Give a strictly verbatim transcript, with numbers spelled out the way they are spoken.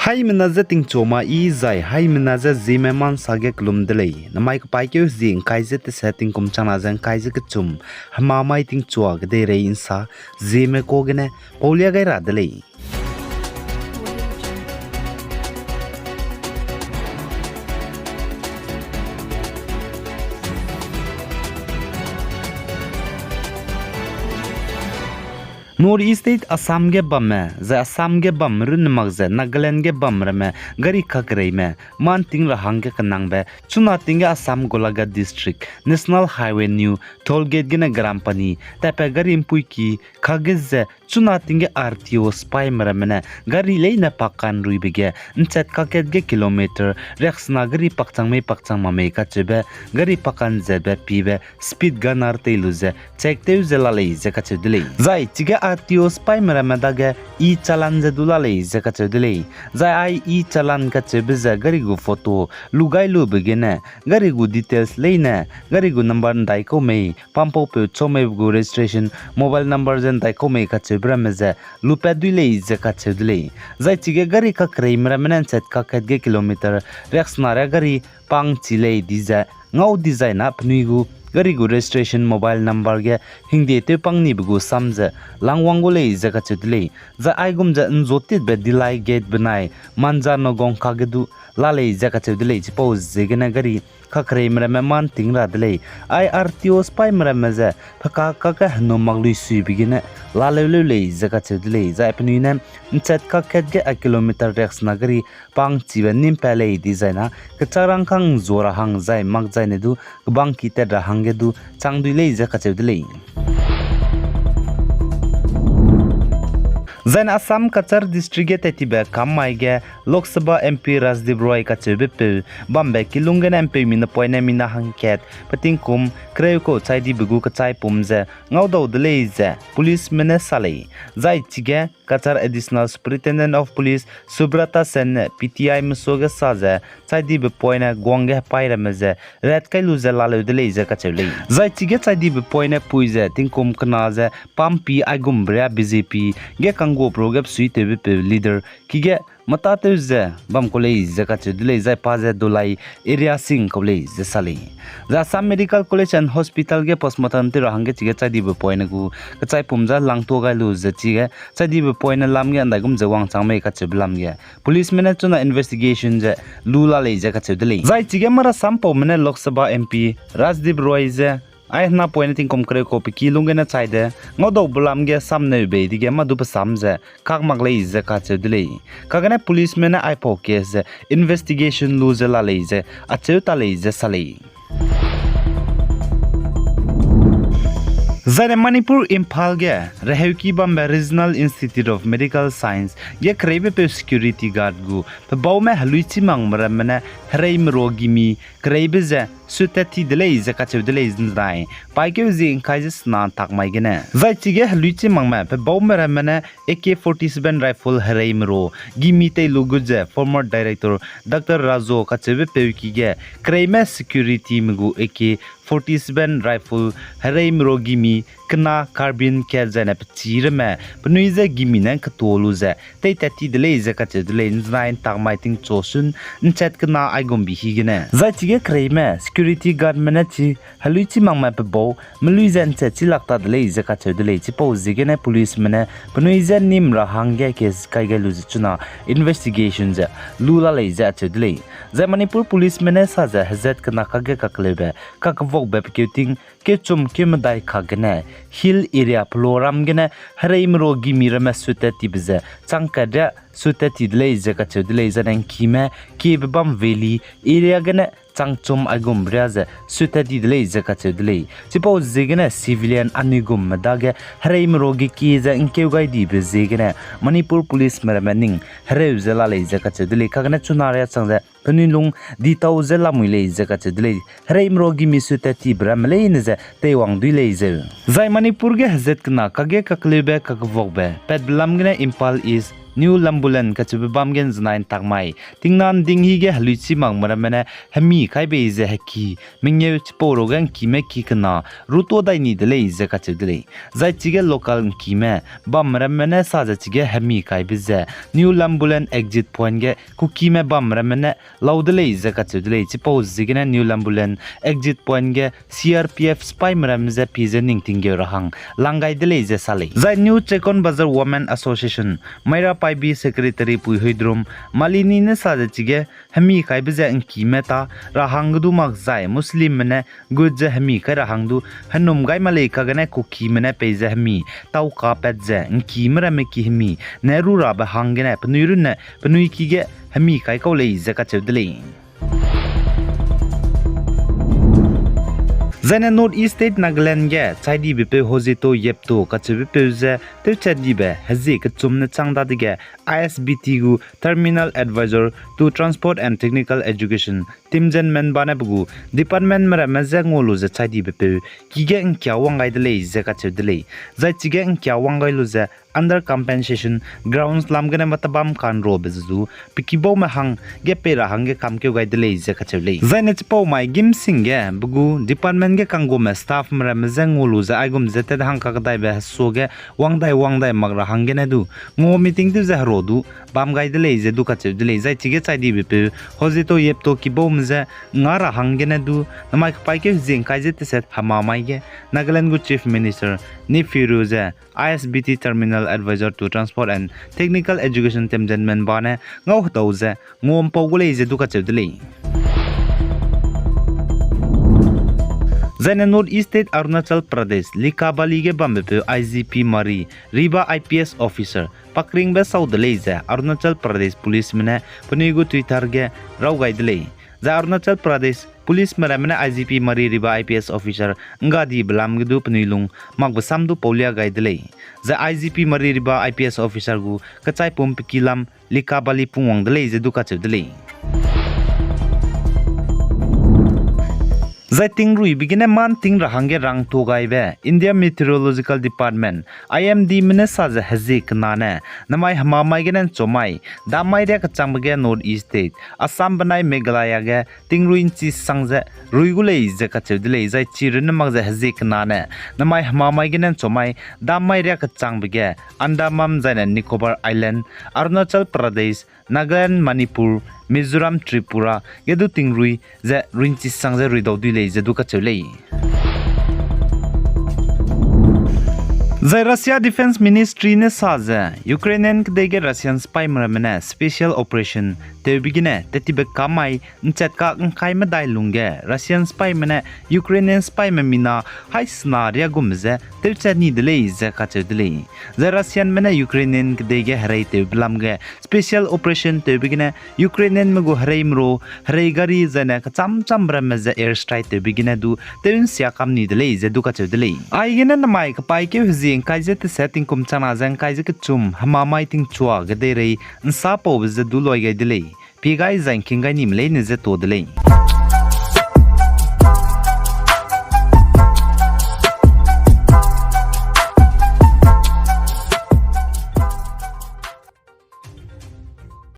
Haimena ze tingchua ma i zai, haimena ze Zeme ma nsa ge kelum de lei. Namai kepaîkeu zi ngkai ze tese tingkum changna ze ngkai ze kechum, hema mai tingchua kedeirei nsa, Zeme ka gene paulia gai ra de lei. North East State Assam ge bamme, zai Assam ge bam runne mak ze Nagaland ge bam ramme gari kakereime, mâ nting ra hangge kenangbe, chuna ting ge Assam Golaghat District, National Highway New, toll gate gene Garampani, tatpat gari mpuiki, kage ze, chuna ting ge R T O sipaime ramme ne, gari leine paka'nruibe ge, nchat kakat ge kilometer, riaksena gari pakchang mei pakchang mak mei kacheube, gari paka'nzebe piebe, speed gunner tei lu ze, check tew ze la lei ze kacheu de lei. Zai chige R T O sipaime ramme dage e-challan ze du la lei ze kacheu de lei. Zai ai e-challan kacheube ze gari gu photo lu gai lube gene, gari gu details leine, gari gu number ndaikau mei, pampaupeu chau meibe gu registration, mobile number ze ndaikau mei kacheube ramme ze, lupat dui lei ze kacheu de lei. Zai chige gari kakereime ramme ne nchat kakat ge kilometer, riaksena ria gari pangchi lei di ze, ngau dizai na penui gu, gari gu registration mobile number ge hingde tew pang nibe gu sam ze, langwang gu lei ze kacheu de lei. Zai aigum ze nzotitbe Dillai gate benai, Manja Nagaon kage du, la lei ze kacheu de lei, chipau ziegene gari kakereime ramme mâ nting ra de lei. Ai R T O sipaime ramme ze, peka kage henu mak lui suibe gene, laleu leu lei ze kacheu de lei. Zai penui ne, nchat kakat ge a kilometer riaksena gari, pangchibe nimpat lei dizai na, kechak rangkâng nzua ra hang zai mak zaine du, kebangki tat ra hangge du, chang dui lei ze kacheu de lei. Zaine Assam Cachar District ge tattibe kammai ge Lok Sabha M P Rajdeep Roy kacheube peu bambe kilung gene mpeumi ne poine mina hangkat, petingkum, kereu kau chai dibe gu kechaipum ze, ngaudau de lei ze, policeme ne sa lei. Zai chige, Cachar Additional Superintendent of Police Subrata Sen ne P T I mesuage sa ze, chai dibe poine guang ge hepai ramme ze, rat kai lu ze laleu de lei ze kacheu lei. Zai chige chai dibe poine pui ze, tingkum kena ze, pampi aigumbe ria B J P ge kangguapeu ge besuitewbe peu leader, kige matatew ze, bam kau lei ze kacheu de lei, zai pa ze Dolai area sing kau lei ze sa lei. Zai Assam Medical College and Hospital ge postmortem tew ra hangge chige chai dibe poine gu, kechaipum ze langtua gai lu ze chige, chai dibe poine lam ge ndaigum ze wangchang mei kacheube lam ge. Policeme ne chuna investigation ze, lu la lei ze kacheu de lei. Zai chige mara sampaume ne Lok Sabha M P, Rajdeep Roy ze, ai hena poine tingkum kereu kau peki lung gene chai de, ngaudaube lam ge samneu bei dige madu pe sam ze, kak mak lei ze kacheu de lei. Kagene policeme ne aipau case ze, investigation lu ze la lei ze, acheu ta lei ze sa lei. Zaine Manipur Imphal ge, reheuki bambe Regional Institute of Medical Science ge kereibepeu security guard gu, pebaume heluichimangme ramme ne hereime ro gimi kereibe ze sutat ti de lei ze kacheu de lei zenai, paîkeu zie ngkai ze sena ntak mai gene. Zai chige heluichimangme pebaume ramme ne A K forty-seven rifle hereime ro gimi tei lu gu ze former director Doctor Razo kacheube peuki ge, kereime securityme gu A K forty-seven rifle hereime ro gimi kena carbine kat zaine pechî ramme, penui ze gimi ne nketua lu ze, teitat ti de lei ze kacheu de lei, nzenai ntak mai tingchu sun, nchat kena aigumbi hi gene. Zai chige kereime, security guardme ne chi, heluichimangme pebau, melui ze nchat chilak ta de lei ze kacheu de lei, chipau ziegene policeme ne, penui ze nim ra hangge case kai gai lu ze chuna, investigation ze, lu la lei ze acheu de lei. Zai Manipur policeme ne sa ze hezat kena kage kakleube, kakevokbe pekeu ting, kechum kemedai kak gene, hill area peloram gene, hereime ro gimi ramme sutat tibe ze, chang kat ria sutat ti de lei ze kacheu de lei, zaine ngkime, kiebe bam valley area gene, changchum aigum ria ze, sutat ti de lei ze kacheu de lei. Chipau ziegene civilian anui gumme dage, hereime ro ge kie ze ngkeu gai dibe ziegene, Manipur policeme ramme ning, hereu ze la lei ze kacheu de lei, kagene chuna ria chang ze, penui lung ditau ze lamui lei ze kacheu de lei, hereime ro gimi sutat tibe ramme leine ze teiwang dui lei zeu. Zai Manipur ge hezat kena kage kakleube kakevokbe, patbe lam gene Imphal East, New Lambulan kacheube bam ge ’nzenai ’ntak mai, tingna ’nding hi ge heluichi makme ramme ne hemi kai bei ze heki, mengeu chipau ruage ’ngkime ki kena, ruto dai ni de lei ze kacheu de lei. Zai chige local ’ngkime bamme ramme ne sa ze chige hemi kaibe ze New Lambulan exit point ge Kukime bamme ramme ne lau de lei ze kacheu de lei. Chipau ziegene New Lambulan exit point ge C R P F sipaime ramme ze pie ze ning tinggeu ra hang lang gai de lei ze sa lei. Zai New Chekon Bazar Women Association, Meira Paibi secretary pui Huidrum Malini ne sa ze chige hemi kaibe ze ’ngkime ta ra hangge du mak zai Muslimme ne gut ze hemi kai ra hang du henum gai ma lei kagene Kukime ne peize hemi tau kapat ze ’ngkime ramme ki hemi ne ru rabe hanggene penui runne penui ki ge hemi kai kau lei ze kacheu de lei. Zaine North East State Nagaland ge chai dibepeu Hojito Yepto kacheubepeu ze tewchat dibe hezie kechum ne chang dadege I S B T gu Terminal Advisor to Transport and Technical Education Timjen Menba ne pe gu departmentme ramme je ngua lu ze chai dibepeu ki ge ’ngkia wang gai de lei ze kacheu de lei. Zai chige ’ngkia wang gai lu ze under compensation grounds lam gene matebam kanrobe ze du pe kibaume hangge pei ra hangge kamkeu gai de lei ze kacheu lei. Zaine chipau mai gîm sing ge pe gu department ge kanggume staffme ramme je ngua lu ze aigum ze tat hang kakdaibe hesuage wang dai wang dai mak ra hanggene du ngua meeting tew ze hero du bam gai de lei ze du kacheu de lei. Zai chige chai dibepeu Hojito Yepto kibaume je nga ra hanggene du namai kepaîkeu hezie ’ngkai ze teset hema mai ge Nagaland gu Chief Minister Neiphiu Rio ze I S B T Terminal Advisor to Transport and Technical Education Timjen Menba ne ngau hedau ze ngua ’mpau gu lei ze du kacheu de lei. Zaine North East State Arunachal Pradesh Likabali ge bambepeu I G P mari Riba I P S officer pakringbe sau de lei ze Arunachal Pradesh policeme ne penui gu Twitter ge raw gai de lei. Zai Arunachal Pradesh policeme ramme ne I G P mari Riba I P S officer ’nggadibe lam ge du penui lung makbe sam du paulia gai de lei. Zai I G P mari Riba I P S officer gu kechaipum pe ki lam Likabali pungwang de lei ze du kacheu de lei. Zai tingruibe gene mâ ’nting ra hangge rangtuâ gaibe India Meteorological Department, I M Dme ne sa ze hezie kena ne namai hemamai gene ’nchomai dammai riâ kechangbe ge North East State, Assam benai Meghalaya ge tingrui ’nchi sang ze rui gu lei ze kacheu de lei. Zai chi runne mak ze hezie kena ne namai hemamai gene ’nchomai dammai riâ kechangbe ge Andaman zaine Nicobar Island, Arunachal Pradesh, Nagaland, Manipur, Mizoram, Tripura ge du tingrui ze rui ’nchi sang ze ruidau dui lei ze du kacheu lei. Zai Russia Defence Ministry ne sa ze Ukrainian kedei ge Russian sipaime ramme ne special operation tewbe gene tettibe kamai ’nchat kak ’ngkai medai lungge Russian sipaime ne Ukrainian sipaime mina haî sena riâ gume je tewchat ni de lei ze kacheu de lei. Zai Russianme ne Ukrainian kedei ge hereitewbe lam ge special operation tewbe gene Ukrainianme gu hereimero, herei gari zaine kechâm châmbe ramme ze air strike tewbe gene du tew ’nsia kam ni de lei ze du kacheu de lei. Aigene namai kepaîkeu hezie ’ngkai ze teset tingkum changna ze ’ngkai ze kechum hemamai tingchua kedeirei ’nsapaube ze du loi gai de lei. Pie gai zai ’ngking gai nime leine je tuâ de lei.